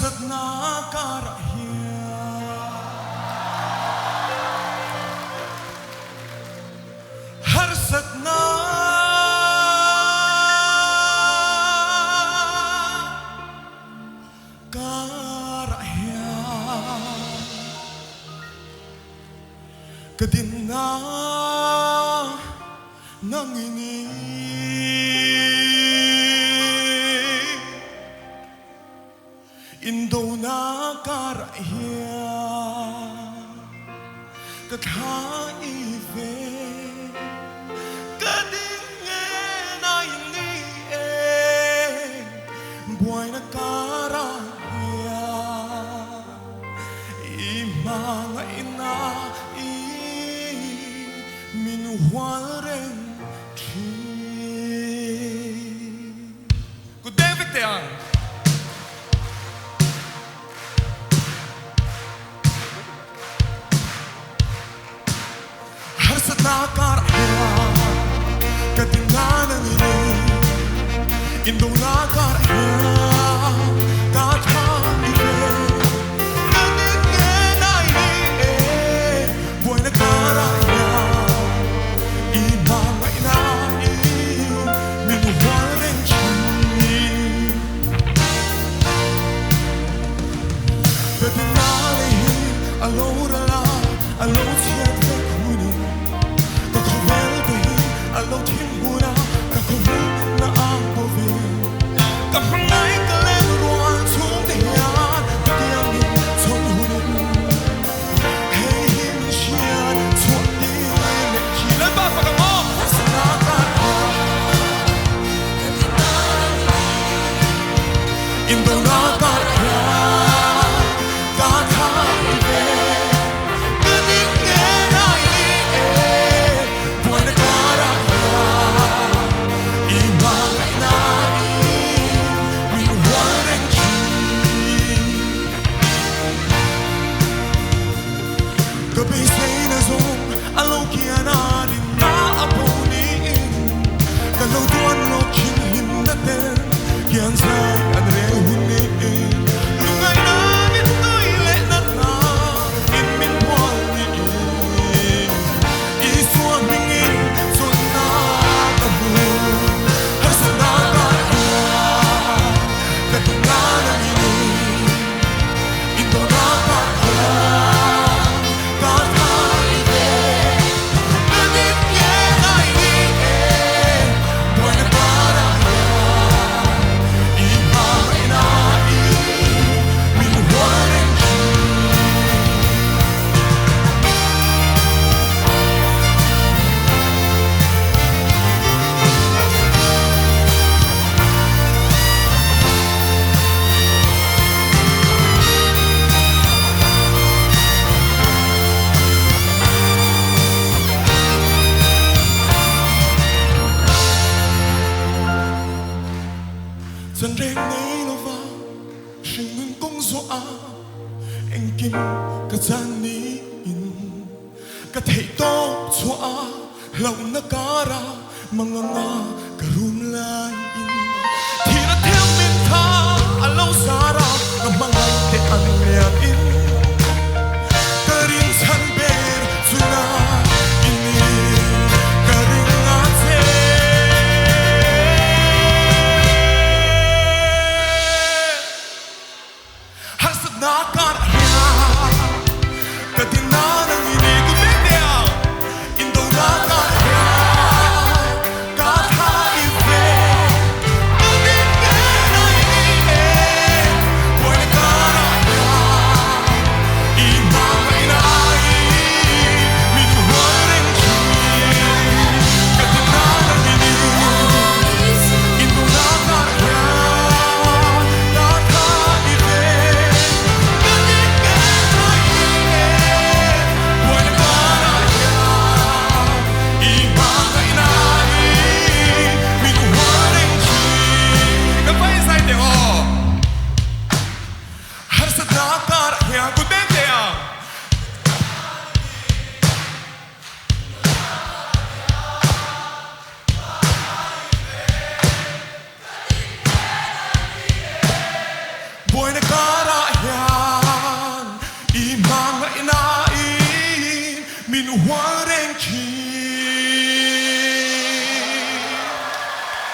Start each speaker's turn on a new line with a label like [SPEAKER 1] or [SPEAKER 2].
[SPEAKER 1] Harsatna karah hian Harsatna karah hian Ka dinna nang i ni. Indona karah hian ka thla i ve. Ka ding nge na in ni e, buaina karah hian i hmangaihna i min hual reng thin. Ku David te ang. Harsatna kar hian ka dinna nang i nei. Indona kar hian ka tha i ve. Ka ding nge na i ni e, buaina karah hian i hmangaihna i min hual reng thin. Ka dinna lei hi a lo ral a, a lo chhiat vek hunin ka khawvel te hi a lo thim hun a, ka khawvel na ang pawh ve. Ka hmangaih ka len rual chhung te hian ka tiangin chhawn hunin hei hi min hriat chhuah tir leh thin. Lalpa fak ang aw! Sana ka Indona kar hian ka thai ve. Ka ding nge nai ni e, buaina karah hian i hmangaihna in min hual reng thin. Ka beiseina zawng a lo kian a rinna a bo niin ka lo duan lawk thin hlimna tel kian zai an rel hun niin lungaina min tui leh natna in min bual niin Isua hmingin chawlhna ka hmu harsatna ka hria ka tumna nangin Indona ka hian ka thai ve. Ka dim nge ngai ni e, buaina karah hian i hmangaihna i min hual reng thin. Chan reng nei lova hringnun kawng zawh a engkim ka chan niin ka theih tawp chhuah a hlauhna kara manganga ka rum laiin thihna thiam min tha a lo zar a ka hmangaih te an liamin ka rinchhan ber chuna i ni ka ring a che. Harsatna kar hian ka ti na nang i ni ku mek deuh. Indona kar hian ka tha i ve. I hmangaihnain min hual reng thin.